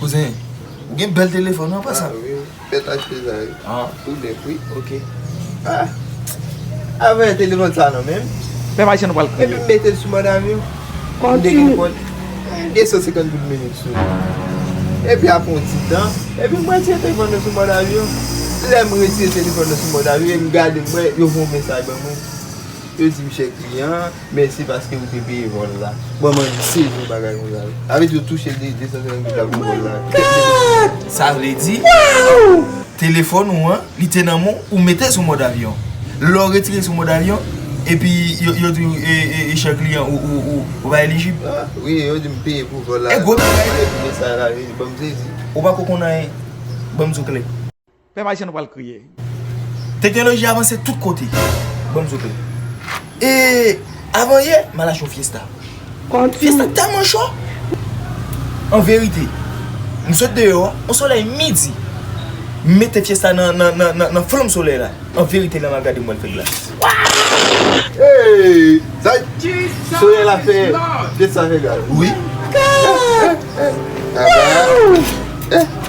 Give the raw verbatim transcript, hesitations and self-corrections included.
Kouzen, ou gen bèl telefòn an pasan. Wi, fèt achte sa wi. Ah, Tou nèf wi. Ok. Ah. Avè telefòn sa nan menm. Pèp Ayisyen nou pral Epi kriye. m mete l sou mòd avyon. M te gen kont de san senkant goud minit sou li. Epi apre yon ti tan, epi m retire telefòn nan sou mòd avyon. Lè m retire telefòn nan sou mòd avyon, m gade m wè yo voye mesaj ban mwen. Yo di m chè kliyan, mèsi paske ou te peye vòl la. Bon, mwen sezi yon bagay konsa. Sa vle di yo touche de de san senkant goud la pou vòl la. Sa vle di, telefòn ou an, li te nan men w, ou mete l sou mòd avyon. Lè w retire l sou mòd avyon, epi yo, yo di w e, e, e chè kliyan, ou, ou, ou, ou pa elijib. Ah, wi, yo di m peye pou vòl la. E gwo bagay. Mesaj la vini, bon, m sezi. Ou pa ko konn anyen. Ban m di w klè. Pèp Ayisyen nou pral kriye. Teknoloji avanse tout kote. Ban m di w klè. E avan yè, m al achte yon Fiesta. Fiesta tèlman cho. An verite, m sot deyò, yon solèy midi. M mete Fiesta nan, nan, nan, nan, nan flanm solèy la. An verite, lè m al gade, m wè l fè glas. Hey! Sa solèy la fè, fè sa fè glas. Wi. Aba.